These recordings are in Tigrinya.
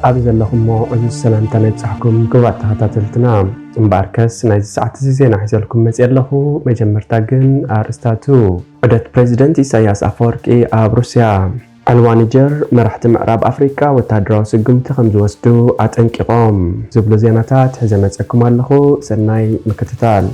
ኣብ ዘለኹሞ ዕዙዝ ሰላምታ ናይ ብጻሕኩም ክቡራት ተኸታተልትና። እምበኣርከስ ናይዚ ሰዓት እዚ ዜና ሒዘልኩም መጽእ ኣለኹ። መጀመርታ ግን ኣርእስታቱ። ዑደት ፕሬዚደንት ኢሳያስ ኣፈወርቂ ኣብ ሩስያ። ዕልዋ ኒጀር፣ መራሕቲ ምዕራብ ኣፍሪቃ ወታደራዊ ስጉምቲ ከም ዝወስዱ ኣጠንቂቖም ዝብሉ ዜናታት ሒዘ መጸኩም ኣለኹ። ሰናይ ምክትታል።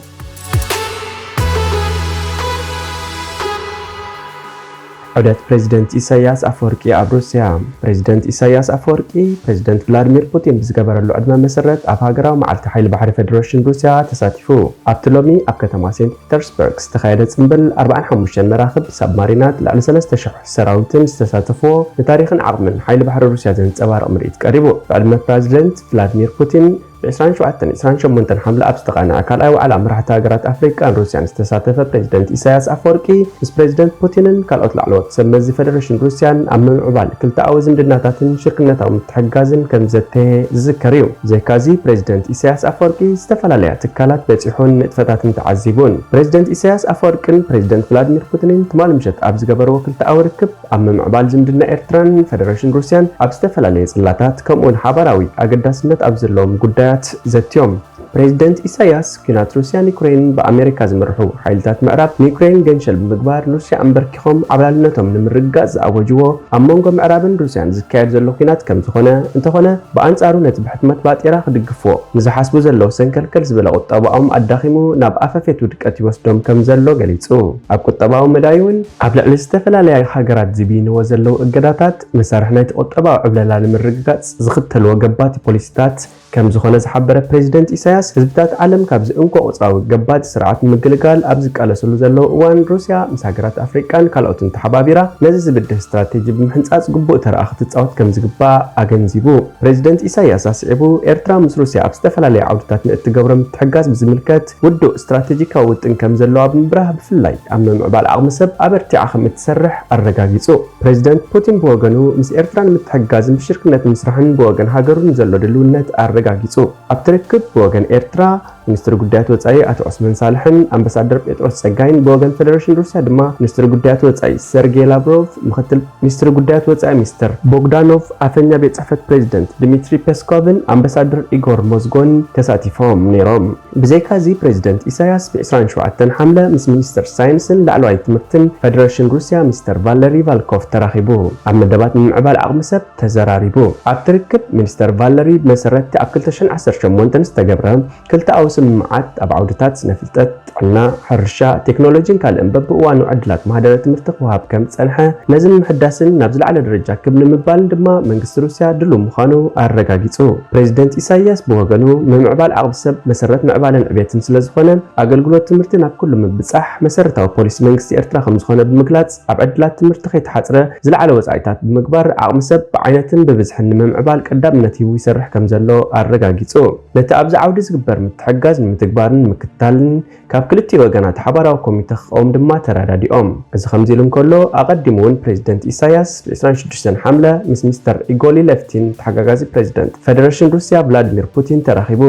ዑደት ፕሬዚደንት ኢሳያስ ኣፈወርቂ ኣብ ሩስያ። ፕሬዚደንት ኢሳያስ ኣፈወርቂ፣ ፕሬዚደንት ቭላድሚር ፑቲን ብዝገበረሉ ዕድመ መሰረት ኣብ ሃገራዊ መዓልቲ ሓይሊ ባሕሪ ፌደሬሽን ሩስያ ተሳቲፉ። ኣብቲ ሎሚ ኣብ ከተማ ሴንት ፒተርስበርግ ዝተኻየደ ጽምብል ኣርባዓን ሓሙሽተን መራኽብ፣ ሳብማሪናት፣ ልዕሊ ሰለስተ ሽሕ ሰራዊትን ዝተሳተፍዎ፣ ንታሪኽን ዓቕምን ሓይሊ ባሕሪ ሩስያ ዘንጸባርቕ ምርኢት ቀሪቡ። ብዕድመ ፕሬዚደንት ቭላድሚር ፑቲን፣ ብ ዕስራን ሸውዓተን ዕስራን ሸሞንተን ሓምለ ኣብ ዝተቓንዐ ካልኣይ ዋዕላ መራሕቲ ሃገራት ኣፍሪቃን ሩስያን ዝተሳተፈ ፕሬዚደንት ኢሳያስ ኣፈወርቂ፣ ምስ ፕሬዚደንት ፑቲንን ካልኦት ላዕለዎት ሰብ መዚ ፌደሬሽን ሩስያን ኣብ ምምዕባል ክልተኣዊ ዝምድናታትን ሽርክነታዊ ምትሕግጋዝን ከም ዘተየ ዝዝከር እዩ። ብዘይካዚ፣ ፕሬዚደንት ኢሳያስ ኣፈወርቂ ዝተፈላለያ ትካላት በጺሑን ንጥፈታትን ተዓዚቡን። ፕሬዚደንት ኢሳያስ ኣፈወርቅን ፕሬዚደንት ቭላድሚር ፑቲንን ትማሊ ምሸት ኣብ ዝገበርዎ ክልተኣዊ ርክብ፣ ኣብ ምምዕባል ዝምድና ኤርትራን ፌደሬሽን ሩስያን ኣብ ዝተፈላለየ ጽላታት፣ ከምኡውን ሓባራዊ ኣገዳስነት ኣብ ዘለዎም ጉዳያት ዘትዮም። ፕሬዚደንት ኢሳያስ፣ ኲናት ሩስያን ዩክሬንን ብኣሜሪካ ዝምርሑ ሓይልታት ምዕራብ ንዩክሬን ገንሸል ብምግባር፣ ንሩስያ ኣንበርኪኾም ዓብላልነቶም ንምርግጋጽ ዝኣወጅዎ፣ ኣብ መንጎ ምዕራብን ሩስያን ዝካየድ ዘሎ ኲናት ከም ዝኾነ፣ እንተኾነ ብኣንጻሩ ነቲ ብሕትመት ባጤራ ክድግፍዎ ንዝሓስቡ ዘለዉ ሰንከልከል ዝበለ ቁጠባኦም ኣዳኺሙ ናብ ኣፈፌት ውድቀት ይወስዶም ከም ዘሎ ገሊጹ። ኣብ ቁጠባዊ መዳይ እውን ኣብ ልዕሊ ዝተፈላለያ ሃገራት ዝብይንዎ ዘለዉ እገዳታት፣ መሳርሒ ናይቲ ቁጠባዊ ዕብለላ ንምርግጋጽ ዝኽተልዎ ገባቲ ፖሊሲታት ከም ዝኾነ ዝሓበረ ፕሬዚደንት ኢሳያስ፣ ህዝብታት ዓለም ካብዚ እንኮ ቁጽራዊ ገባቲ ስርዓት ንምግልጋል ኣብ ዝቃለስሉ ዘለዉ እዋን፣ ሩስያ ምስ ሃገራት ኣፍሪቃን ካልኦትን ተሓባቢራ ነዚ ዝብድህ ስትራቴጂ ብምሕንጻጽ ግቡእ ተራኣ ክትጻወት ከም ዝግባእ ኣገንዚቡ። ፕሬዚደንት ኢሳያስ ኣስዒቡ፣ ኤርትራ ምስ ሩስያ ኣብ ዝተፈላለየ ዓውድታት ንእትገብሮ ምትሕግጋዝ ብዝምልከት ውዱእ ስትራቴጂካዊ ውጥን ከም ዘለዋ ብምብራህ፣ ብፍላይ ኣብ ምምዕባል ዓቕሚ ሰብ ኣበርቲዓ ከም እትሰርሕ ኣረጋጊጹ። ፕሬዚደንት ፑቲን ብወገኑ፣ ምስ ኤርትራ ንምትሕግጋዝን ብሽርክነት ንምስራሕን ብወገን ሃገሩ ንዘሎ ድልውነት ኣረጋጊጹ። ኣብቲ ርክብ፣ ብወገን ኤርትራ፣ ሚኒስትር ጉዳያት ወጻኢ ኣቶ ዑስማን ሳልሕን ኣምባሳደር ጴጥሮስ ጸጋይን፣ ብወገን ፌደሬሽን ሩስያ ድማ ሚኒስትር ጉዳያት ወጻኢ ሰርጌይ ላቭሮቭ፣ ምኽትል ሚኒስትር ጉዳያት ወጻኢ ሚስተር ቦግዳኖቭ፣ ኣፈኛ ቤት ጽሕፈት ፕሬዚደንት ድሚትሪ ፔስኮቭን ኣምባሳደር ኢጎር ሞዝጎን ተሳቲፎም ነይሮም። ብዘይካዚ፣ ፕሬዚደንት ኢሳያስ ብ ዕስራን ሸውዓተን ሓምለ ምስ ሚኒስትር ሳይንስን ላዕለዋይ ትምህርትን ፌደሬሽን ሩስያ ሚስተር ቫለሪ ቫልኮቭ ተራኺቡ፣ ኣብ መደባት ምምዕባል ዓቕሚ ሰብ ተዘራሪቡ። ኣብቲ ርክብ፣ ሚኒስተር ቫለሪ፣ ብመሰረት'ቲ ኣብ ክልተ ሽሕን ዓሰርተ ሸሞንተን ዝተገብረ ክልተኣዊ ስምምዓት፣ ኣብ ዓውድታት ስነ ፍልጠት፣ ጥዕና፣ ሕርሻ፣ ቴክኖሎጂን ካልእን በብእዋኑ ዕድላት ማህደረ ትምህርቲ ክወሃብ ከም ዝጸንሐ፣ ነዚ ንምሕዳስን ናብ ዝለዓለ ደረጃ ክብ ንምባልን ድማ መንግስቲ ሩስያ ድሉው ምዃኑ ኣረጋጊጹ። ፕሬዚደንት ኢሳይያስ ብወገኑ፣ ምምዕባል ዓቕሚ ሰብ መሰረት ምዕባለን ዕብየትን ስለ ዝኾነ፣ ኣገልግሎት ትምህርቲ ናብ ኩሉ ምብጻሕ መሰረታዊ ፖሊሲ መንግስቲ ኤርትራ ከም ዝኾነ ብምግላጽ፣ ኣብ ዕድላት ትምህርቲ ከይተሓጽረ ዝለዓለ ወጻኢታት ብምግባር፣ ዓቕሚ ሰብ ብዓይነትን ብብዝሕን ንምምዕባል ቀዳምነት ሂቡ ይሰርሕ ከም ዘሎ ኣረጋጊጹ። ነቲ ኣብዚ ዓውዲ ዝግበር ምትሕግጋዝ ንምትግባርን ንምክትታልን ካብ ክልቲኡ ወገናት ሓባራዊ ኮሚተ ክቐውም ድማ ተረዳዲኦም። እዚ ከምዚ ኢሉ እንከሎ፣ ኣቐዲሙ እውን ፕሬዚደንት ኢሳያስ ብ ዕስራን ሽዱሽተን ሓምለ ምስ ሚስተር ኢጎሊ ሌፍቲን፣ ተሓጋጋዚ ፕሬዚደንት ፌደሬሽን ሩስያ ቭላድሚር ፑቲን ተራኺቡ።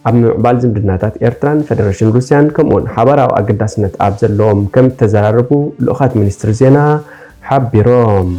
ኣብ ምምዕባል ዝምድናታት ኤርትራን ፌደሬሽን ሩስያን፣ ከምኡውን ሓባራዊ ኣገዳስነት ኣብ ዘለዎም ከም እተዘራረቡ ልኡኻት ሚኒስትሪ ዜና ሓቢሮም።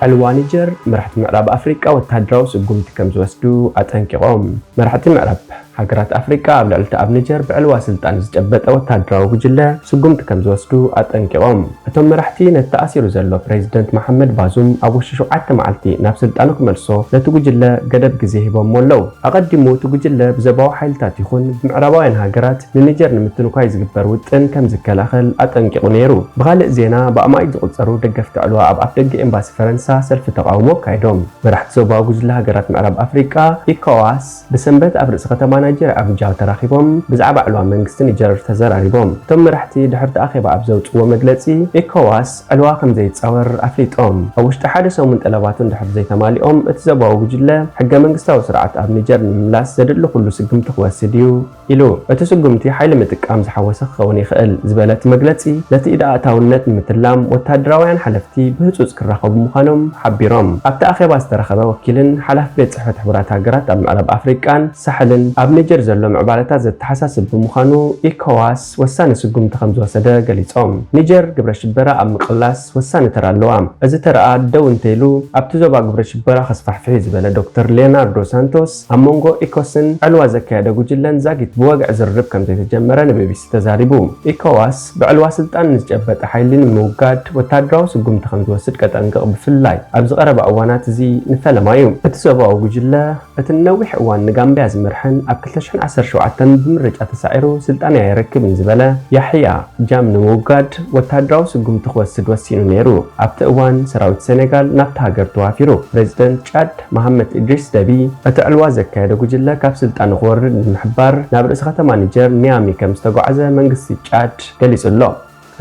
ዕልዋ ኒጀር፣ መራሕቲ ምዕራብ ኣፍሪቃ ወተሃደራዊ ስጉምቲ ከም ዝወስዱ ኣጠንቂቖም። መራሕቲ ምዕራብ ሃገራት ኣፍሪቃ ኣብ ልዕሊ እቲ ኣብ ኒጀር ብዕልዋ ስልጣን ዝጨበጠ ወተሃደራዊ ጉጅለ ስጉምቲ ከም ዝወስዱ ኣጠንቂቖም። እቶም መራሕቲ ነቲ ተኣሲሩ ዘሎ ፕሬዚደንት መሓመድ ባዙም ኣብ ውሽጢ ሸውዓተ መዓልቲ ናብ ስልጣኑ ክመልሶ ነቲ ጉጅለ ገደብ ግዜ ሂቦሞ ኣለዉ። ኣቐዲሙ እቲ ጉጅለ ብዞባዊ ሓይልታት ይኹን ብምዕራባውያን ሃገራት ንኒጀር ንምትንኳይ ዝግበር ውጥን ከም ዝከላኸል ኣጠንቂቑ ነይሩ። ብኻልእ ዜና፣ ብኣማኢት ዝቑጸሩ ደገፍቲ ዕልዋ ኣብ ኣፍደገ ኤምባሲ ፈረንሳ ሰልፊ ተቓውሞ ኣካይዶም። መራሕቲ ዞባዊ ጉጅለ ሃገራት ምዕራብ ኣፍሪቃ፣ ኢኮዋስ፣ ብሰንበት ኣብ ርእሲ ከተማ ናይጀርያ ኣቡጃ ተራኺቦም ብዛዕባ ዕልዋ መንግስቲ ኒጀር ተዘራሪቦም። እቶም መራሕቲ ድሕርቲ ኣኼባ ኣብ ዘውጽእዎ መግለጺ፣ ኢኮዋስ ዕልዋ ከም ዘይጻወር ኣፍሊጦም። ኣብ ውሽጢ ሓደ ሰሙን ጠለባቱ እንድሕር ዘይተማሊኦም፣ እቲ ዞባዊ ጉጅለ ሕገ መንግስታዊ ስርዓት ኣብ ኒጀር ንምምላስ ዘድሊ ኩሉ ስጉምቲ ክወስድ እዩ ኢሉ። እቲ ስጉምቲ ሓይሊ ምጥቃም ዝሓወሰ ክኸውን ይኽእል ዝበለ እቲ መግለጺ፣ ነቲ ኢድ ኣእታውነት ንምትላም ወተሃደራውያን ሓለፍቲ ብህጹጽ ክራኸቡ ምዃኖም ሓቢሮም። ኣብቲ ኣኼባ ዝተረኸበ ወኪልን ሓላፊ ቤት ጽሕፈት ሕቡራት ሃገራት ኣብ ምዕራብ ኣፍሪቃን ሳሕልን፣ ኣብ ኒጀር ዘሎ ምዕባለታት ዘተሓሳስብ ብምዃኑ፣ ኢኮዋስ ወሳኒ ስጉምቲ ከም ዝወሰደ ገሊጾም። ኒጀር ግብረ ሽበራ ኣብ ምቕላስ ወሳኒ ተራ ኣለዋ። እዚ ተራኣ ደው እንተይሉ፣ ኣብቲ ዞባ ግብረ ሽበራ ከስፋሕፍሕ እዩ ዝበለ ዶክተር ሌናርዶ ሳንቶስ፣ ኣብ መንጎ ኢኮስን ዕልዋ ዘካየደ ጉጅለን ዛጊት ብወግዒ ዝርርብ ከም ዘይተጀመረ ንቢቢሲ ተዛሪቡ። ኢኮዋስ ብዕልዋ ስልጣን ንዝጨበጠ ሓይሊ ንምውጋድ ወታደራዊ ስጉምቲ ከም ዝወስድ ከጠንቅቕ፣ ብፍላይ ኣብዚ ቀረባ እዋናት እዚ ንፈለማ እዩ። እቲ ዞባዊ ጉጅለ፣ እቲ ንነዊሕ እዋን ንጋምብያ ዝመርሐን ኣብ ክልተ ሽሕን ዓሰርተ ሸውዓተን ብምርጫ ተሳዒሩ ስልጣን ኣይረክብን ዝበለ ያሕያ ጃም ንምውጋድ ወታደራዊ ስጉምቲ ክወስድ ወሲኑ ነይሩ። ኣብቲ እዋን ሰራዊት ሴኔጋል ናብታ ሃገር ተዋፊሩ። ፕሬዚደንት ጫድ መሃመት ኢድሪስ ደቢ፣ እቲ ዕልዋ ዘካየደ ጉጅለ ካብ ስልጣኑ ክወርድ ንምሕባር ናብ ርእሲ ከተማ ኒጀር ኒያሚ ከም ዝተጓዕዘ መንግስቲ ጫድ ገሊጹ ኣሎ።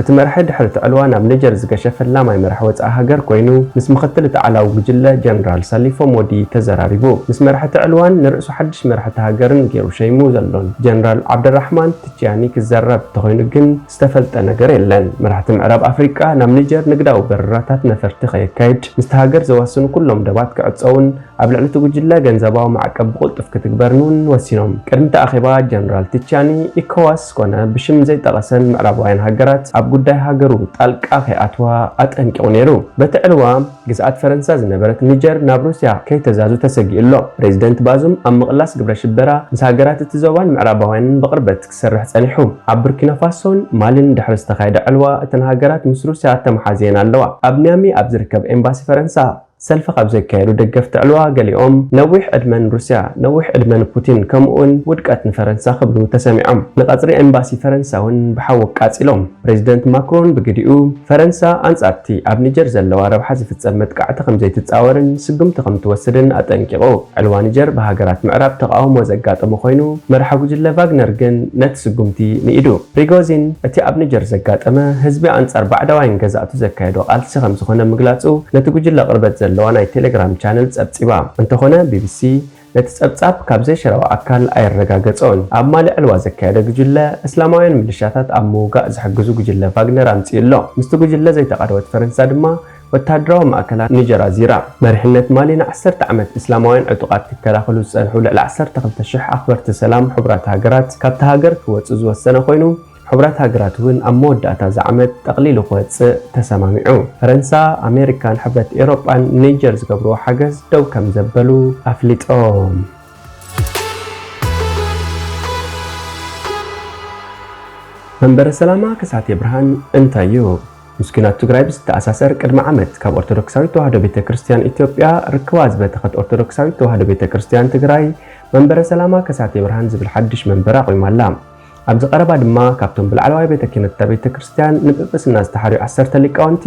እቲ መራሒ ድሕሪ እቲ ዕልዋ ናብ ኒጀር ዝገሸ ፈላማይ መራሒ ወጻኢ ሃገር ኮይኑ፣ ምስ ምኽትል እቲ ዓላዊ ጉጅለ ጀነራል ሳሊፎ ሞዲ ተዘራሪቡ። ምስ መራሒ እቲ ዕልዋን ንርእሱ ሓድሽ መራሒ እታ ሃገርን ገይሩ ሸይሙ ዘሎን ጀነራል ዓብደራሕማን ቲቺያኒ ክዘረብ እንተኾይኑ ግን ዝተፈልጠ ነገር የለን። መራሕቲ ምዕራብ ኣፍሪቃ ናብ ኒጀር ንግዳዊ በረራታት ነፈርቲ ከየካይድ፣ ምስቲ ሃገር ዘዋስኑ ኩሎም ደባት ክዕጸውን ኣብ ልዕሊ እቲ ጉጅለ ገንዘባዊ ማዕቀብ ብቕልጡፍ ክትግበርን እውን ወሲኖም። ቅድሚ እቲ ኣኼባ ጀነራል ቲቻኒ፣ ኢኮዋስ ኮነ ብሽም ዘይጠቐሰን ምዕራባውያን ሃገራት ኣብ ጉዳይ ሃገሩ ጣልቃ ከይኣትዋ ኣጠንቂቑ ነይሩ። በቲ ዕልዋ ግዝኣት ፈረንሳ ዝነበረት ኒጀር ናብ ሩስያ ከይተዛዙ ተሰጊኡ ኣሎ። ፕሬዚደንት ባዙም ኣብ ምቕላስ ግብረ ሽበራ ምስ ሃገራት እቲ ዞባን ምዕራባውያንን ብቕርበት ክሰርሕ ጸኒሑ። ኣብ ቡርኪና ፋሶን ማሊን ድሕሪ ዝተኻየደ ዕልዋ እተን ሃገራት ምስ ሩስያ ተመሓዝየን ኣለዋ። ኣብ ኒያሚ ኣብ ዝርከብ ኤምባሲ ፈረንሳ ሰልፊ ካብ ዘካየዱ ደገፍቲ ዕልዋ ገሊኦም፣ "ነዊሕ ዕድመ ንሩስያ፣ ነዊሕ ዕድመ ንፑቲን፣ ከምኡውን ውድቀት ንፈረንሳ" ክብሉ ተሰሚዖም። ንቐጽሪ ኤምባሲ ፈረንሳ እውን ብሓዊ ኣቃጺሎም። ፕሬዚደንት ማክሮን ብግዲኡ፣ ፈረንሳ ኣንጻርቲ ኣብ ኒጀር ዘለዋ ረብሓ ዝፍጸም መጥቃዕቲ ከም ዘይትጻወርን ስጉምቲ ከም ትወስድን ኣጠንቂቑ። ዕልዋ ኒጀር ብሃገራት ምዕራብ ተቓውሞ ዘጋጠሞ ኮይኑ፣ መራሒ ጉጅለ ቫግነር ግን ነቲ ስጉምቲ ንኢዱ። ፕሪጎዚን፣ እቲ ኣብ ኒጀር ዘጋጠመ ህዝቢ ኣንጻር ባዕዳውያን ገዛእቱ ዘካየዶ ቃልሲ ከም ዝኾነ ምግላጹ፣ ነቲ ጉጅለ ቅርበት ዘለዋ ናይ ቴሌግራም ቻነል ጸብጺባ። እንተኾነ፣ ቢቢሲ ነቲ ጸብጻብ ካብ ዘይሽራዊ ኣካል ኣየረጋገጾን። ኣብ ማሊ ዕልዋ ዘካየደ ጉጅለ፣ እስላማውያን ሚሊሻታት ኣብ ምውጋእ ዝሕግዙ ጉጅለ ቫግነር ኣምጺኡ ኣሎ። ምስቲ ጉጅለ ዘይተቓደወት ፈረንሳ ድማ፣ ወታደራዊ ማእከላት ኒጀር ኣዚራ። መሪሕነት ማሊ ንዓሰርተ ዓመት እስላማውያን ዕጡቓት ክከላኸሉ ዝጸንሑ ልዕሊ ዓሰርተ ክልተ ሽሕ ኣኽበርቲ ሰላም ሕቡራት ሃገራት ካብታ ሃገር ክወጹ ዝወሰነ ኮይኑ፣ ሕቡራት ሃገራት እውን ኣብ መወዳእታ እዚ ዓመት ጠቕሊሉ ክወጽእ ተሰማሚዑ። ፈረንሳ፣ ኣሜሪካን ሕብረት ኤውሮጳን ንኒጀር ዝገብርዎ ሓገዝ ደው ከም ዘበሉ ኣፍሊጦም። መንበረ ሰላማ ከሳቴ ብርሃን እንታይ እዩ? ምስ ኲናት ትግራይ ብዝተኣሳሰር፣ ቅድሚ ዓመት ካብ ኦርቶዶክሳዊት ተዋህዶ ቤተ ክርስቲያን ኢትዮጵያ ርክባ ዝበተኸት ኦርቶዶክሳዊት ተዋህዶ ቤተ ክርስቲያን ትግራይ፣ መንበረ ሰላማ ከሳቴ ብርሃን ዝብል ሓድሽ መንበር ኣቑማ ኣላ። ኣብዚ ቀረባ ድማ፣ ካብቶም ብላዕለዋይ ቤተ ክህነት እታ ቤተ ክርስቲያን ንጵጵስና ዝተሓርዩ ዓሰርተ ሊቃውንቲ፣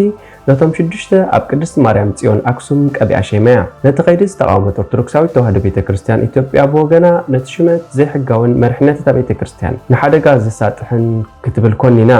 ነቶም ሽዱሽተ ኣብ ቅድስቲ ማርያም ጽዮን ኣክሱም ቀቢኣ ሸይማያ። ነቲ ከይዲ ዝተቓወመት ኦርቶዶክሳዊት ተዋህዶ ቤተ ክርስቲያን ኢትዮጵያ ብወገና፣ ነቲ ሹመት ዘይሕጋውን መሪሕነት እታ ቤተ ክርስቲያን ንሓደጋ ዘሳጥሕን ክትብል ኮኒና።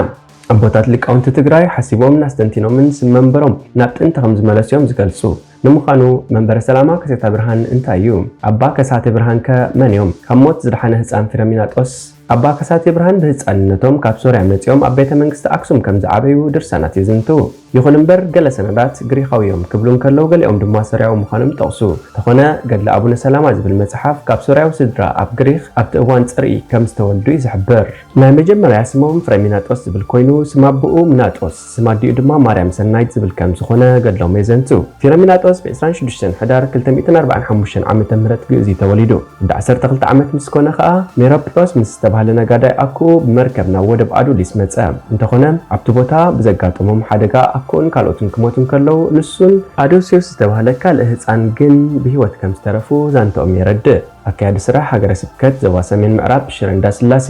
ኣቦታት ሊቃውንቲ ትግራይ ሓሲቦምን ኣስተንቲኖምን ስም መንበሮም ናብ ጥንቲ ከም ዝመለሱ እዮም ዝገልጹ። ንምዃኑ መንበረ ሰላማ ከሳቴ ብርሃን እንታይ እዩ? ኣባ ከሳቴ ብርሃን ከ መን እዮም? ካብ ሞት ዝደሓነ ህጻን ፊረሚናጦስ። ኣባ ከሳቴ ብርሃን ብህጻንነቶም ካብ ሶርያ መጺኦም ኣብ ቤተ መንግስቲ ኣክሱም ከም ዝዓበዩ ድርሳናት የዝንቱ። ይኹን እምበር፣ ገለ ሰነዳት ግሪኻዊ እዮም ክብሉ እንከለዉ፣ ገሊኦም ድማ ሶርያዊ ምዃኖም ይጠቕሱ። እንተኾነ፣ ገድለ ኣቡነ ሰላማ ዝብል መጽሓፍ፣ ካብ ሶርያዊ ስድራ ኣብ ግሪኽ ኣብቲ እዋን ጽርኢ ከም ዝተወልዱ እዩ ዝሕብር። ናይ መጀመርያ ስሞም ፍሬሚናጦስ ዝብል ኮይኑ፣ ስም ኣቦኡ ምናጦስ፣ ስም ኣዲኡ ድማ ማርያም ሰናይት ዝብል ከም ዝኾነ ገድሎም የዘንቱ። ፊረሚናጦስ ብ ዕስራን ሽዱሽተን ሕዳር ክልተ ሚእትን ኣርባዓን ሓሙሽተን ዓመተ ምህረት ግእዝ እዩ ተወሊዱ። ወዲ ዓሰርተ ክልተ ዓመት ምስ ኮነ ከኣ፣ ሜሮፕሎስ ምስ ዝተባህለ ነጋዳይ ኣኩኡ ብመርከብ ናብ ወደብ ኣዱሊስ መጸ። እንተኾነ፣ ኣብቲ ቦታ ብዘጋጠሞም ሓደጋ ኣኩኡን ካልኦትን ክሞቱ እንከለዉ፣ ንሱን ኣዶስዮስ ዝተባህለ ካልእ ህጻን ግን ብህይወት ከም ዝተረፉ ዛንታኦም የረድእ። ኣካያዲ ስራሕ ሃገረ ስብከት ዞባ ሰሜን ምዕራብ ሽረ እንዳስላሴ፣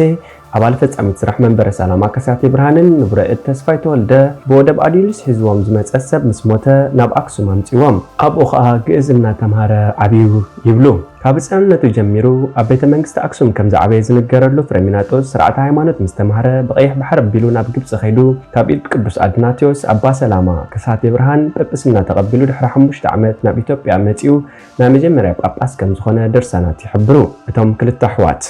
ኣባል ፈጻሚት ስራሕ መንበረ ሰላማ ከሳቴ ብርሃንን ንቡረ እድ ተስፋይ ተወልደ ብወደብ ኣዱሊስ ሒዝዎም ዝመጸ ሰብ ምስ ሞተ ናብ ኣክሱም ኣምጺዎም። ኣብኡ ኸኣ ግእዝ እናተምሃረ ዓብዩ ይብሉ። ካብ ህጻንነቱ ጀሚሩ ኣብ ቤተ መንግስቲ ኣክሱም ከም ዝዓበየ ዝንገረሉ ፍሬሚናጦስ ስርዓተ ሃይማኖት ምስ ተምሃረ ብቐይሕ ባሕሪ ኣቢሉ ናብ ግብጺ ከይዱ ካብ ኢድ ቅዱስ ኣድናቴዎስ ኣባ ሰላማ ከሳቴ ብርሃን ጵጵስና ተቐቢሉ ድሕሪ ሓሙሽተ ዓመት ናብ ኢትዮጵያ መጺኡ ናይ መጀመርያ ጳጳስ ከም ዝኾነ ድርሳናት ይሕብሩ። እቶም ክልተ ኣሕዋት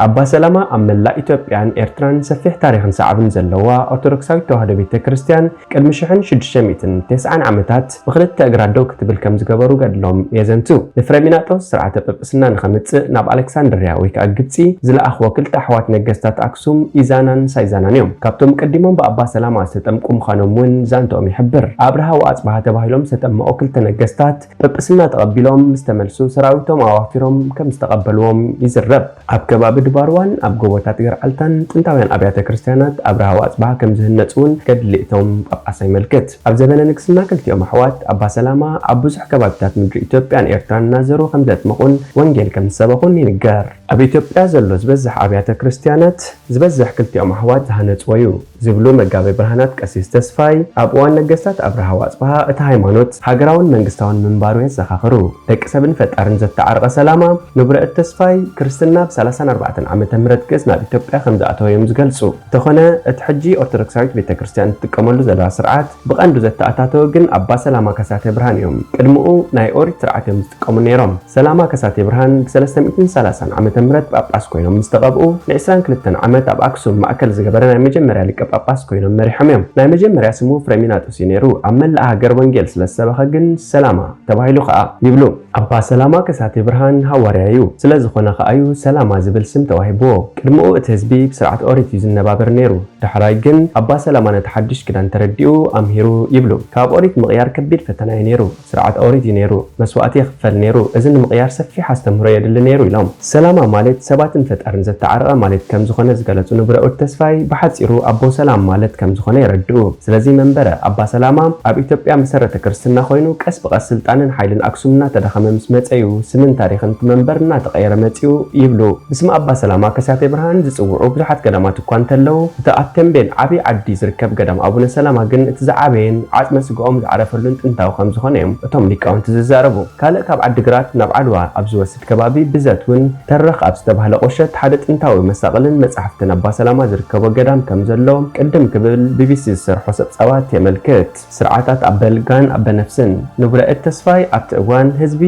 ኣባ ሰላማ ኣብ መላእ ኢትዮጵያን ኤርትራን ሰፊሕ ታሪኽን ሰዓብን ዘለዋ ኦርቶዶክሳዊት ተዋህዶ ቤተ ክርስቲያን፣ ቅድሚ ሽሕን ሽዱሽተ ሚእትን ተስዓን ዓመታት ብኽልተ እግራ ደው ክትብል ከም ዝገበሩ ገድሎም የዘንቱ። ንፍሬሚናጦስ ስርዓተ ጵጵስና ንኸምጽእ ናብ ኣሌክሳንድርያ ወይ ከኣ ግብጺ ዝለኣኽዎ ክልተ ኣሕዋት ነገስታት ኣክሱም ኢዛናን ሳይዛናን እዮም። ካብቶም ቀዲሞም ብኣባ ሰላማ ዝተጠምቁ ምዃኖም እውን ዛንትኦም ይሕብር። ኣብርሃ ወኣጽብሃ ተባሂሎም ዝተጠመቑ ክልተ ነገስታት ጵጵስና ተቐቢሎም ምስ ተመልሱ፣ ሰራዊቶም ኣዋፊሮም ከም ዝተቐበልዎም ይዝረብ። ኣብ ከባቢ ድባርዋን ኣብ ጎቦታት ገርዓልታን ጥንታውያን ኣብያተ ክርስቲያናት ኣብርሃ ወኣጽብሃ ከም ዝህነጹ እውን ገድሊ እቶም ጳጳስ የመልክት። ኣብ ዘበነ ንግስና ክልቲኦም ኣሕዋት ኣባ ሰላማ ኣብ ብዙሕ ከባቢታት ምድሪ ኢትዮጵያን ኤርትራን እናዘሩ ከም ዘጥመቑን ወንጌል ከም ዝሰበኹን ይንገር። ኣብ ኢትዮጵያ ዘሎ ዝበዝሕ ኣብያተ ክርስቲያናት ዝበዝሕ ክልቲኦም ኣሕዋት ዝሃነጽዎ እዩ ዝብሉ መጋቤ ብርሃናት ቀሲስ ተስፋይ፣ ኣብ እዋን ነገስታት ኣብርሃ ወኣጽብሃ እቲ ሃይማኖት ሃገራውን መንግስታውን ምንባሩ የዘኻኽሩ። ደቂ ሰብን ፈጣርን ዘተዓርቐ ሰላማ ንቡረ እድ ተስፋይ፣ ክርስትና ብ ሰላሳን ኣርባዕተን ዓመተ ምህረት ግእዝ ናብ ኢትዮጵያ ከም ዝኣተወ እዮም ዝገልጹ። እንተኾነ፣ እቲ ሕጂ ኦርቶዶክሳዊት ቤተ ክርስቲያን እትጥቀመሉ ዘላ ስርዓት ብቐንዱ ዘተኣታተወ ግን ኣባ ሰላማ ከሳቴ ብርሃን እዮም። ቅድሚኡ ናይ ኦሪት ስርዓት እዮም ዝጥቀሙ ነይሮም። ሰላማ ከሳቴ ብርሃን ብ ሰለስተ ሚእትን ሰላሳን ዓመተ ምህረት ጳጳስ ኮይኖም ምስ ተቐብኡ፣ ን ዕስራን ክልተን ዓመት ኣብ ኣክሱም ማእከል ዝገበረ ናይ መጀመርያ ሊቀ ጳጳስ ኮይኖም መሪሖም እዮም። ናይ መጀመርያ ስሙ ፍሬሚናጦስ እዩ ነይሩ። ኣብ መላእ ሃገር ወንጌል ስለ ዝሰበኸ ግን ሰላማ ተባሂሉ ኸኣ ይብሉ። ኣባ ሰላማ ከሳቴ ብርሃን ሃዋርያ እዩ። ስለ ዝኾነ ኸኣ እዩ ሰላማ ዝብል ስም ተዋሂብዎ። ቅድሚኡ እቲ ህዝቢ ብስርዓት ኦሪት እዩ ዝነባበር ነይሩ። ዳሕራይ ግን ኣባ ሰላማ ነቲ ሓድሽ ኪዳን ተረዲኡ ኣምሂሩ ይብሉ። ካብ ኦሪት ምቕያር ከቢድ ፈተና እዩ ነይሩ። ስርዓት ኦሪት እዩ ነይሩ። መስዋእቲ የኽፈል ነይሩ። እዚ ንምቕያር ሰፊሕ ኣስተምህሮ የድሊ ነይሩ ኢሎም። ሰላማ ማለት ሰባትን ፈጣርን ዘተዓረቐ ማለት ከም ዝኾነ ዝገለጹ ንቡረ እድ ተስፋይ፣ ብሓጺሩ ኣቦ ሰላም ማለት ከም ዝኾነ የረድኡ። ስለዚ መንበረ ኣባ ሰላማ ኣብ ኢትዮጵያ መሰረተ ክርስትና ኮይኑ፣ ቀስ ብቐስ ስልጣንን ሓይልን ኣክሱም እናተዳኸመ ምስ መጸ እዩ ስምን ታሪኽን እቲ መንበር እናተቐየረ መጺኡ ይብሉ። ብስም ኣባ ሰላማ ከሳቴ ብርሃን ዝጽውዑ ብዙሓት ገዳማት እኳ እንተለዉ፣ እቲ ኣብ ተምቤን ዓብዪ ዓዲ ዝርከብ ገዳም ኣቡነ ሰላማ ግን እቲ ዝዓበየን ዓጽመ ስግኦም ዝዓረፈሉን ጥንታዊ ከም ዝኾነ እዮም እቶም ሊቃውንቲ ዝዛረቡ። ካልእ ካብ ዓዲግራት ናብ ዓድዋ ኣብ ዝወስድ ከባቢ ብዘት እውን ተረኽ ኣብ ዝተባህለ ቁሸት ሓደ ጥንታዊ መሳቕልን መጻሕፍትን ኣባ ሰላማ ዝርከቦ ገዳም ከም ዘሎ ቅድም ክብል ቢቢሲ ዝሰርሖ ጸብጻባት የመልክት። ስርዓታት ኣበ ልጋን ኣበ ነፍስን ንቡረ እድ ተስፋይ ኣብቲ እዋን ህዝቢ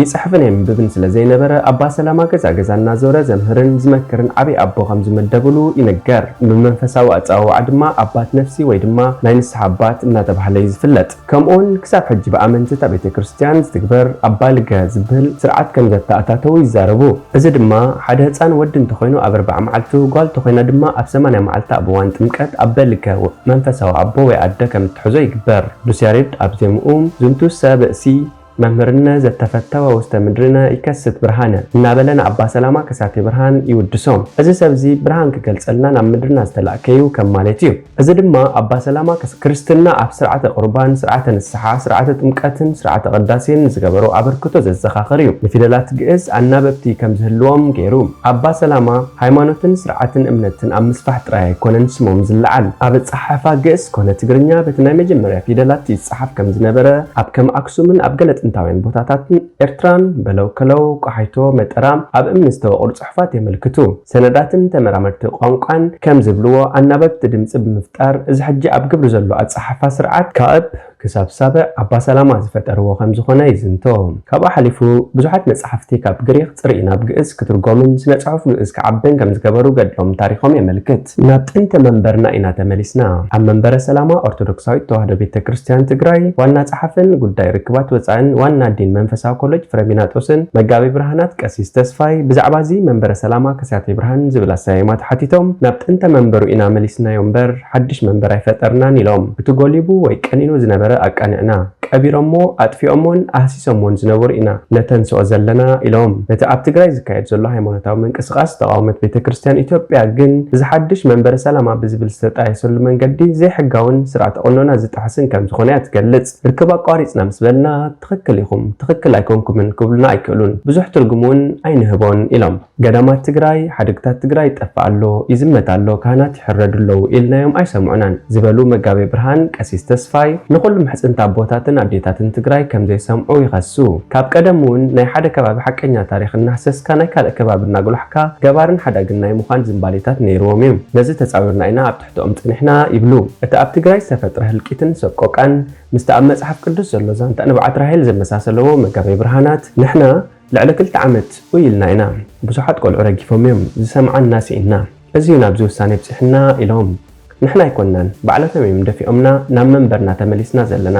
ይጽሕፍን የንብብን ስለ ዘይነበረ፣ ኣባ ሰላማ ገዛ ገዛ እናዞረ ዘምህርን ዝመክርን ዓብዪ ኣቦ ከም ዝመደብሉ ይንገር። ብመንፈሳዊ ኣጸዋውዓ ድማ ኣባት ነፍሲ ወይ ድማ ናይ ንስሓ ኣባት እናተባህለ እዩ ዝፍለጥ። ከምኡውን ክሳብ ሕጂ ብኣመንቲ እታ ቤተ ክርስቲያን ዝትግበር ኣባ ልገ ዝብህል ስርዓት ከም ዘተኣታተዉ ይዛረቡ። እዚ ድማ ሓደ ህጻን ወዲ እንተኾይኑ ኣብ ኣርብዓ መዓልቱ፣ ጓል እንተኾይና ድማ ኣብ ሰማንያ መዓልታ ኣብ እዋን ጥምቀት ኣበ ልገ መንፈሳዊ ኣቦ ወይ ኣደ ከም እትሕዞ ይግበር። ቅዱስ ያሬድ ኣብ ዜምኡ ዝንቱ ሰብ እሲ መምህርነ ዘተፈተወ ውስተ ምድርነ ይከስት ብርሃነ እናበለ ንኣባ ሰላማ ከሳቴ ብርሃን ይውድሶም። እዚ ሰብዚ ብርሃን ክገልጸልና ናብ ምድርና ዝተላእከዩ ከም ማለት እዩ። እዚ ድማ ኣባ ሰላማ ከስ-፣ ክርስትና ኣብ ስርዓተ ቁርባን፣ ስርዓተ ንስሓ፣ ስርዓተ ጥምቀትን ስርዓተ ቅዳሴን ዝገበሮ ኣበርክቶ ዘዘኻኽር እዩ። ንፊደላት ግእዝ ኣናበብቲ ከም ዝህልዎም ገይሩ። ኣባ ሰላማ ሃይማኖትን ስርዓትን እምነትን ኣብ ምስፋሕ ጥራይ ኣይኮነን ስሞም ዝለዓል። ኣብ ኣጸሓሕፋ ግእዝ ኮነ ትግርኛ በቲ ናይ መጀመርያ ፊደላት ይጸሓፍ ከም ዝነበረ ኣብ ከም ኣክሱምን ኣብ ገለ ጥንታውያን ቦታታትን ኤርትራን በለው ከለው፣ ቆሓይቶ፣ መጠራ ኣብ እምኒ ዝተወቕሩ ጽሑፋት የመልክቱ። ሰነዳትን ተመራመርቲ ቋንቋን ከም ዝብልዎ፣ ኣናበብቲ ድምጺ ብምፍጣር፣ እዚ ሕጂ ኣብ ግብሪ ዘሎ ኣጸሓሕፋ ስርዓት ካእብ ክሳብ ሳብዕ ኣባ ሰላማ ዝፈጠርዎ ከም ዝኾነ ይዝንቶ። ካብኡ ሓሊፉ፣ ብዙሓት መጻሕፍቲ ካብ ግሪኽ ጽርኢ ናብ ግእዝ ክትርጎምን ስነ ጽሑፍ ግእዝ ክዓብን ከም ዝገበሩ ገድሎም ታሪኾም የመልክት። ናብ ጥንቲ መንበርና ኢና ተመሊስና። ኣብ መንበረ ሰላማ ኦርቶዶክሳዊት ተዋህዶ ቤተ ክርስቲያን ትግራይ ዋና ጸሓፍን ጉዳይ ርክባት ወጻእን ዋና ዲን መንፈሳዊ ኮሌጅ ፍረሚናጦስን መጋቤ ብርሃናት ቀሲስ ተስፋይ ብዛዕባ እዚ መንበረ ሰላማ ከሳቴ ብርሃን ዝብል ኣሰያይማ ተሓቲቶም፣ ናብ ጥንተ መንበሩ ኢና መሊስናዮ እምበር ሓድሽ መንበር ኣይፈጠርናን ኢሎም። እቲ ጎሊቡ ወይ ቀኒኑ ዝነበረ ኣቃኒዕና፣ ቀቢሮሞ፣ ኣጥፊኦሞን ኣህሲሶሞን ዝነበሩ ኢና ነተንስኦ ዘለና ኢሎም። ነቲ ኣብ ትግራይ ዝካየድ ዘሎ ሃይማኖታዊ ምንቅስቃስ ተቓውሞት ቤተ ክርስቲያን ኢትዮጵያ ግን፣ እዚ ሓድሽ መንበረ ሰላማ ብዝብል ዝተጣየሰሉ መንገዲ ዘይሕጋውን ስርዓተ ቅኖና ዝጥሕስን ከም ዝኾነ እያ ትገልጽ። ርክብ ኣቋሪጽና ምስ በልና፣ ትኽክል ኢኹም፣ ትኽክል ኣይኮንኩምን ክብሉና ኣይክእሉን፣ ብዙሕ ትርጉም እውን ኣይንህቦን ኢሎም። ገዳማት ትግራይ፣ ሓድግታት ትግራይ ይጠፍእ ኣሎ፣ ይዝመት ኣሎ፣ ካህናት ይሕረዱ ኣለዉ ኢልናዮም ኣይሰምዑናን ዝበሉ መጋቤ ብርሃን ቀሲስ ተስፋይ፣ ንኹሉ ምሕጽንታ ኣቦታትን ኣዴታትን ትግራይ ከም ዘይሰምዑ ይኸሱ። ካብ ቀደም እውን ናይ ሓደ ከባቢ ሓቀኛ ታሪኽ እናህሰስካ ናይ ካልእ ከባቢ እናጉላሕካ ገባርን ሓዳግን ናይ ምዃን ዝንባሌታት ነይርዎም እዩ። ነዚ ተጻዊርና ኢና ኣብ ትሕትኦም ጸኒሕና ይብሉ። እቲ ኣብ ትግራይ ዝተፈጥረ ህልቂትን ሰቆቃን ምስቲ ኣብ መጽሓፍ ቅዱስ ዘሎ ዛንታ ንብዓት ራሄል ዘመሳሰለዎ መጋቤ ብርሃናት፣ ንሕና ልዕሊ ክልተ ዓመት ውይ ኢልና ኢና። ብዙሓት ቆልዑ ረጊፎም እዮም፣ ዝሰምዓና ስኢንና። እዚ እዩ ናብዚ ውሳኔ ብጺሕና ኢሎም። ንሕና ኣይኮንናን፣ ባዕላቶም እዮም ደፊኦምና ናብ መንበርና ተመሊስና ዘለና።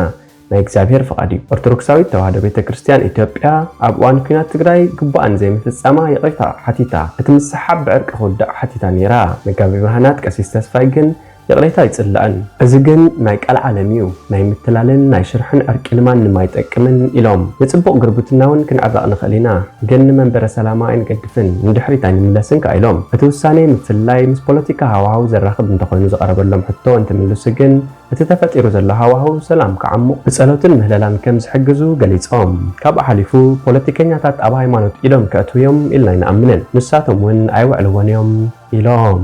ናይ እግዚኣብሔር ፍቓድ እዩ። ኦርቶዶክሳዊት ተዋህዶ ቤተ ክርስቲያን ኢትዮጵያ ኣብ እዋን ኲናት ትግራይ ግቡኣን ዘይምፍጻማ ይቕሬታ ሓቲታ። እቲ ምስሓብ ብዕርቂ ክውዳእ ሓቲታ ነይራ። መጋቢ ብርሃናት ቀሲስ ተስፋይ ግን ይቕሬታ ኣይጽላእን። እዚ ግን ናይ ቀልዓለም እዩ። ናይ ምትላልን ናይ ሽርሕን ዕርቂ ንማንም ኣይጠቅምን ኢሎም። ንጽቡቕ ግርብትና እውን ክንዕረቕ ንኽእል ኢና፣ ግን ንመንበረ ሰላማ ኣይንገድፍን፣ ንድሕሪት ኣይንምለስን ከኣ ኢሎም። እቲ ውሳኔ ምፍልላይ ምስ ፖለቲካ ሃዋህው ዘራኽብ እንተኾይኑ ዝቐረበሎም ሕቶ እንትምልሱ ግን እቲ ተፈጢሩ ዘሎ ሃዋህው ሰላም ክዓሙቕ ብጸሎትን ምህለላን ከም ዝሕግዙ ገሊጾም። ካብኡ ሓሊፉ ፖለቲከኛታት ኣብ ሃይማኖት ኢዶም ከእትውዮም ኢልና ኣይንኣምንን፣ ንሳቶም እውን ኣይውዕልዎን እዮም ኢሎም።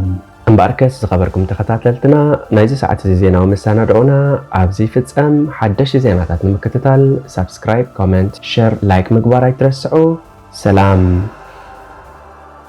እምበኣርከስ ዝኸበርኩም ተኸታተልትና ናይዚ ሰዓት እዚ ዜናዊ መሰናድኦና ኣብዚ ይፍጸም። ሓደሽቲ ዜናታት ንምክትታል ሳብስክራይብ፣ ኮመንት፣ ሸር፣ ላይክ ምግባር ኣይትረስዑ። ሰላም።